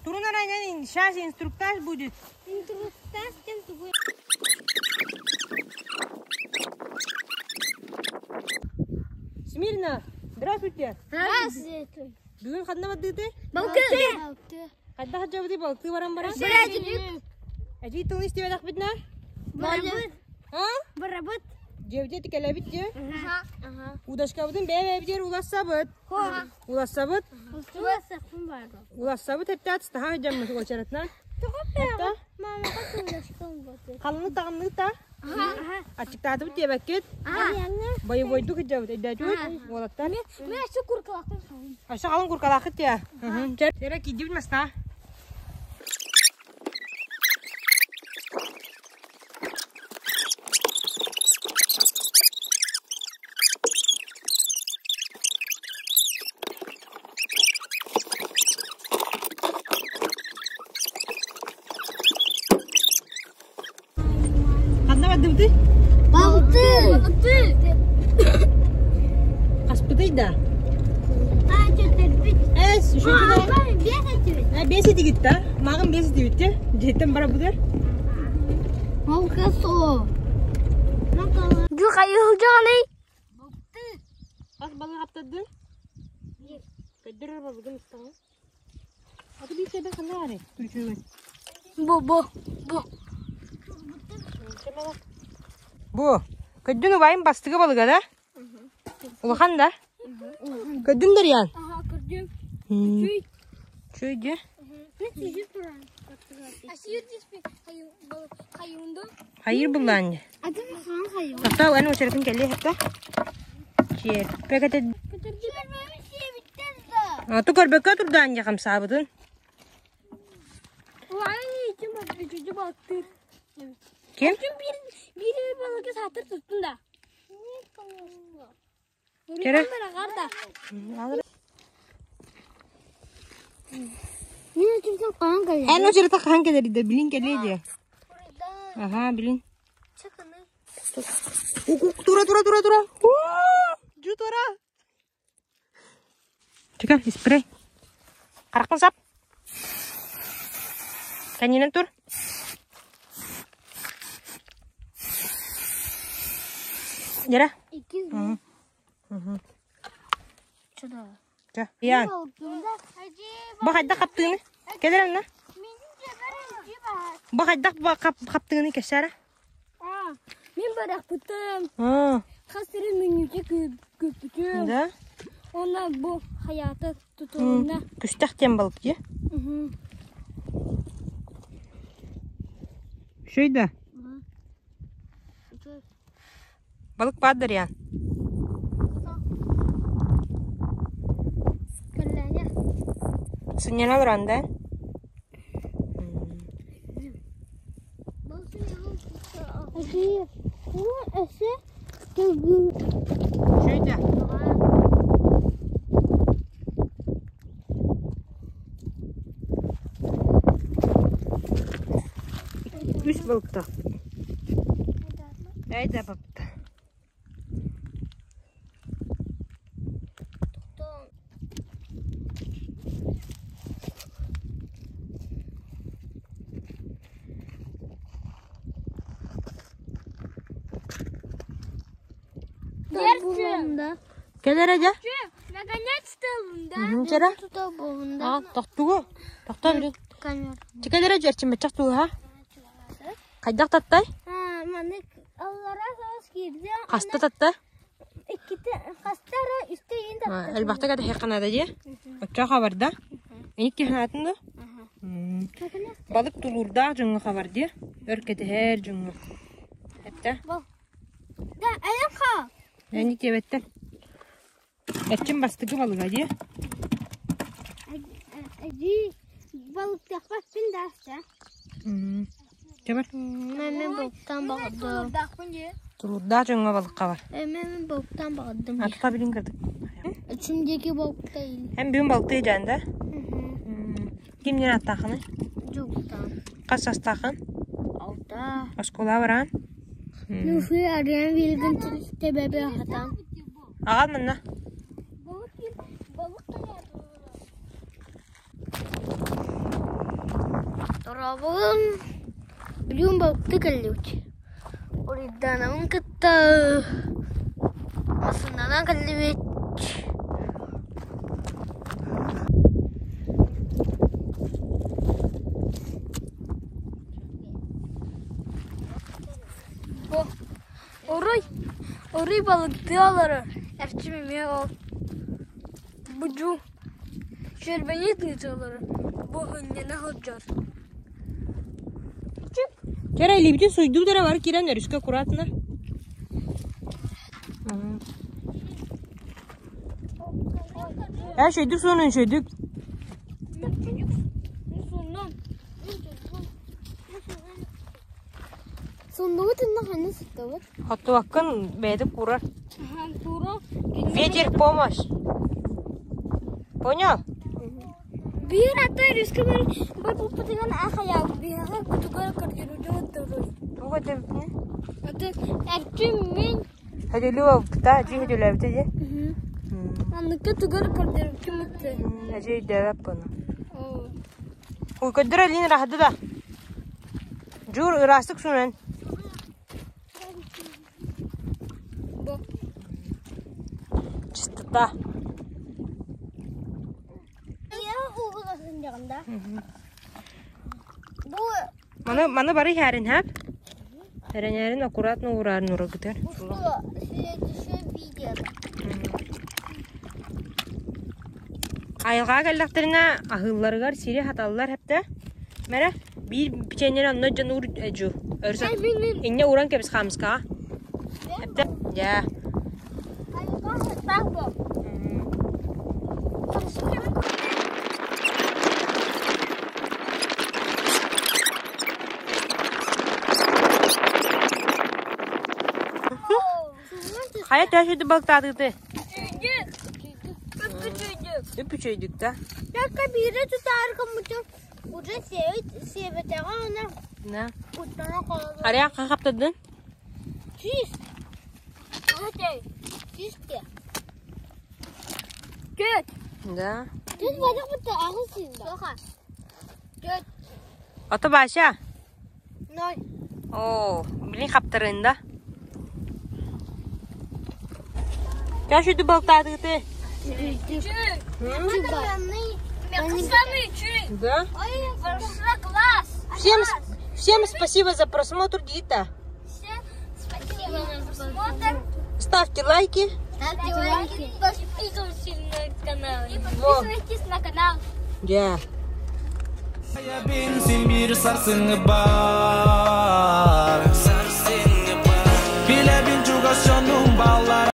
Турун арайынан сейчас инструктаж будет. Инструктаж диэн тугуй? Смирно! Здравствуйте! Здравствуйте! Бүгүн ханна бардыгыты? Балкы! Хайдах сылдьабытый балтыы баран баран? Эдьиий тылын истибэтэхпитинэ? Барабыт! А? Барабыт! Дьиэбитэ кэлэбит дьэ. Удачкабытын бэйэ-бэйэбитигэр улассабыт. Улассабыт. Улассабыт эптээт стаһаа дьаммыт уочаратынан. Халыҥы таҕынныыт да? Аччыктаатыбыт диэбэккит? Боевойдук сылдьабыт өйдөөтүгүт уолаттар? Өссө халыҥ куркалааххыт дии. Чэ, киирдибит маста. Ханна бардыбытый? Балты! Хаспытый да? Эс, Бес этигит да? Мағын бес этибит те? Дьиэттэн барабытыр? Малкасо. Дьухайылдьаҕаный? Хас балык хаптардын? Көддөр балыгын ыстаҕын. Аты биир сэрбэх ханна баарый? Күлчүгүн. Бу, бу, бу. Бу, көддүн убайым бастыгы балыга да? Улахан да? Көддүн Дарьян? Ага, көрдүм. Чүй. Чүй дии. Хайыр буллаан дии. Тохтоо, эн очеретин кэлиэ хатта. Чиэрпэ кэтэ Оту көрбөккө турдаан дьэ хамсаабытын. Ким? Кэрэ. Эн очерета хаһан кэлэрий билин кэлиэ дии. Аха, билин. Тура, тура, тура, тура. Дьу тура. Чека, испирей. Хараххын сап. Кэннинэн тур. Дьэрэ. Чэ, Ян. Бу хайдах хаптыыны? Кэлэр анна. Бу хайдах хаптыыны кэсээрэ? Мин барахпытым. Хас сирин мүнүүтэ күүппүтүм. Да? Онно бу хайаата тутулунна. Күстэх диэн балык дии. Үчүгэй да? Балык баар Дарьян. Сынньана олорон да? Үчүгэй да? Үс балыктаах. Эйдэ бапта. Кэлэрэ дьэ? Чэрэ? Тохтугу. Тохтоо билин. Чикэлэрэ дьэрчиммэччэх тууһа. Хайдах таттай? Маннык аллара соҕус киирдэ. Хаста татта? Иккитэ хаста эрэ үстэ иин татта. Элбэхтэ кэтэһиэххэ наада дии. Оччо хабарда. Икки хаатын да? Балык тулуурдаах дьоҥҥо хабар дии. Өр кэтэһэр дьоҥҥо. Эттэ? Да, айан хаа. Эни диэбэттэр. Эрчим бастакы балыга дии. Эдии балыктахпаппын да аста. Чабар. Мен балыктан баҕардым. Тулуурдаах дьоҥҥо балыкка бар. Мен балыктан баҕардым. Атта билин кырдык. Үчүм диэки балыктайын. Эн бүгүн балыктыы дьаан да? Ким диэн аттаахыный? Дьуктан. Хас састаахын? Алта. Оскуола бараан? Нуфи арыан билгин тебебе хатан. Аҕал манна. Дорооболуҥ, билигин балыктыы кэллибит. Уруйдаанабын кытта массыынанан кэллибит. Бу Уруй, уруй балыктыы олорор, Эрчим эмиэ ол Будьу Щербэни тыыталлар, бу ынньана сылдьар. Кэрэ илиибитин суйдуу да эрэ бары киирэн өрүскэ аккуратно. Ээ шөйдүк суунун шөйдүк. Сундугу тынна ханна сыттабыт? Хоттубаккын бэйэтэ куурар. Ветер помощь. Понял? Биир ата өрүскэ бар барбыппытыгар ахайаабыт биһиэхэ кутугар көрдөрүүтүн Туох этебитини? Аты эрчим мин Хөдөлүө та дьиэ хөдөлөөбүтэ дии. Анныкка тугар көрдөрүүтүн мытты. Эдьиэ өйдөөбөт буну. Ой, көрдөр Алина рахады да. Дьуур ыраастык суунан. Чистота. Маны, маны бары иһээрин һээп. Эрэнээрин аккуратно уурарын урагытар. Айылҕаҕа кэллэхтэринэ аһыылларыгар сири хаталлар хэптэ. Мэрэ, биир печеньени онно дьон уур дьу. Өрүс инньэ ууран кэбис хаамыскаҕа. Хэптэ. Дьэ. Хайа төһө балыктаатыгыты? Үп-үчүгэйдик да. Только биирэ тутаары гыммытым уже сиэбэтэҕэ уонна Да. куттана хаалла. Арыйа хаптадын? Чиз. Чиз Төрт. Да. Төрт бадах бутта аҕыс сыында. Төрт. Ото Баша? Ноль. Оо, блин хаптарыын да. Чашуйду балтаатыгыты? Да? Всем, всем спасибо за просмотр, Дита. Всем спасибо за просмотр. Ставьте лайки. Ставьте лайки. Подписывайтесь на канал. И подписывайтесь на канал. Yeah. Син биир сарсыҥҥы баар.